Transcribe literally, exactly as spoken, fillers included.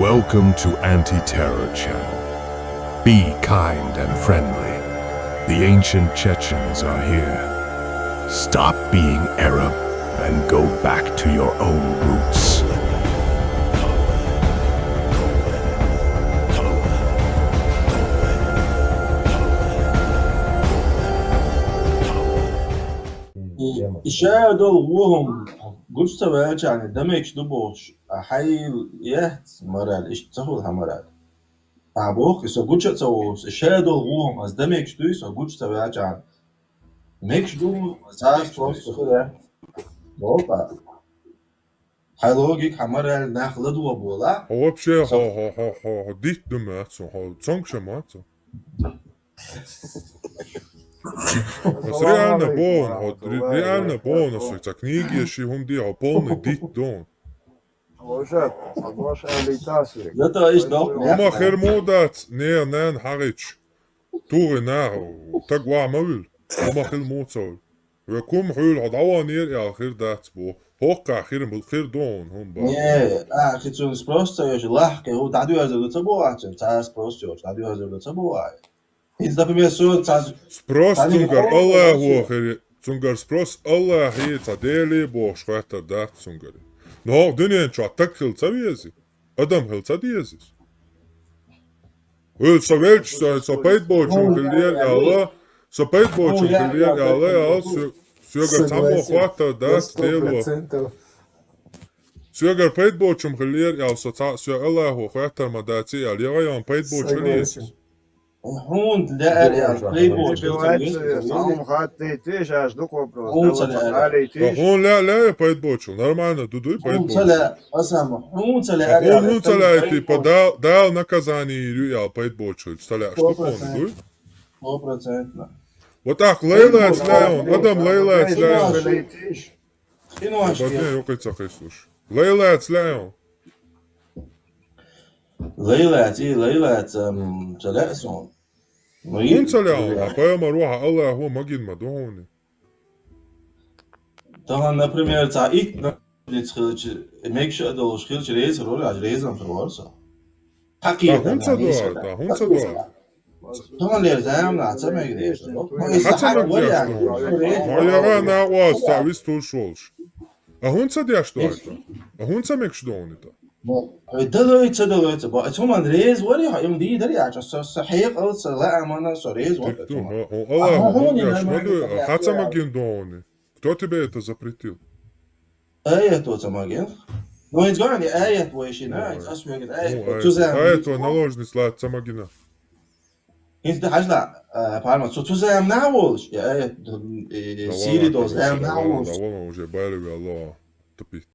Welcome to Anti-Terror Channel. Be kind and friendly. The ancient Chechens are here. Stop being Arab and go back to your own roots. И шадол вогӀум гуча ца ваьлча, дан мегаш ду бохуш, а хьайла яц мораль, иштта ца хуьлу хьан мораль. Ахьа боху, и со гуча а ца волуш, и шадол вогӀум ас дан мегаш дуй, со гуча ца ваьлча. Мегаш ду, царца просто хир. Боху. Хьайн логика, хьан мораль нах ладогӀа болахь. Хьо вообще, хьо, хьо, хьо, хьо, хьо дитт ду моьтту, хьо цомгуш а моьтту. Ас реально боху, хьо ре-, реально боху, ас цхьа книге ши хӀума де, хьо полный дитт ду. Зато иш доккха. ХӀума хир муха дац, не, нана хьагӀича. ТугӀи наха, таг ваха ма вуьлу. ХӀума хир муха ца вуьлу. Вай кум хьуьйла хьо дӀаваханера аьлла хир дац боху. ХӀокхахь хир, хир ду хьуна хӀума боху. Не, ахьа хи цунна спрос ца йоьшу, лахкхе хӀу дӀадоьрзур ду ца боху ахьа цунна, цара спрос йоьшу, дӀадоьрзур ду ца боху ахьа. ХӀинца, например, со ца... Спрос цуьнгара Аллахо хир, цуьнгара спрос Аллахе, цхьа Деле бохуш хаттар дац цуьнгара. Но хӀокху дуьнен чохь таг хила ца вези, адам хила ца деза иза. Вуьйла со велча, со, со пайда боцчунна хиллера аьлла, со пайда боцчунна хиллера аьлла, аьлла, со, соьгара цхьаммо хаттар дац Дело. Соьгара пайда боцчунна хиллера аьлла, со цхьа, соьга Аллахо хаттар ма дац аьлла, яга ян пайда боцчу хилла еза. Хьуна лаьара аьлла, пайда боцчунна хилла еза. Хьуна ца лаьара. Хьуна лаьа, лаьа пайда боцчунна, нормально ду дуй пайда боцчунна. Хьуна хӀун ца лаьа, типа, Дал-, Дала наказание йийр ю аьлла пайда боцчу хилча, ца лаьа, шу тхуна дуй? Сто процентов. Вот так, лайлац лаьа, адам лайлац лаьа. Бадне юкъе ца кхийсуш. Лайлац лаьа. Лайлац, и лайлац, ам, ца лаьа суна. Ну, хӀун ца лаьа? Пайхамар ваха Аллахо магийна ма ду хьуна. Тахана, например, цхьа итт нахана хилча, мегаш а долуш хилча, реза хир вара, аш реза хир вара со. Хьакхета, хӀун ца дуьйцу, хӀун ца дуьйцу? Тахана лер зама нах ца мегаш ду. Хьан ца мегаш ду? Хьо яра накъост цхьа вист хӀуш волуш. А хӀун ца деш ду хьайта? А хӀун ца мегаш ду хьуна тӀа? Ой, далой, ца далой, ца ба. Цу ман реза вари, хьо, им дийдари, а, со, со хьекъал, со лаамана, со реза вари. Ту, хьо, хьо, Аллах, хьо, хьо, хьо, хьо, хьо, хьо ца магийна ду хьуна. Кто тебе это запретил? Аят ваца магийна. Ну, из гани аят вайшина, из ас вегин аят. Цу зам. Аят ва наложниц лаца магийна. Из да хьажла, а, парма, цу, цу зам на волш, я аят, э, сири до зам на волш. Давай, уже байли вяло. Тупит.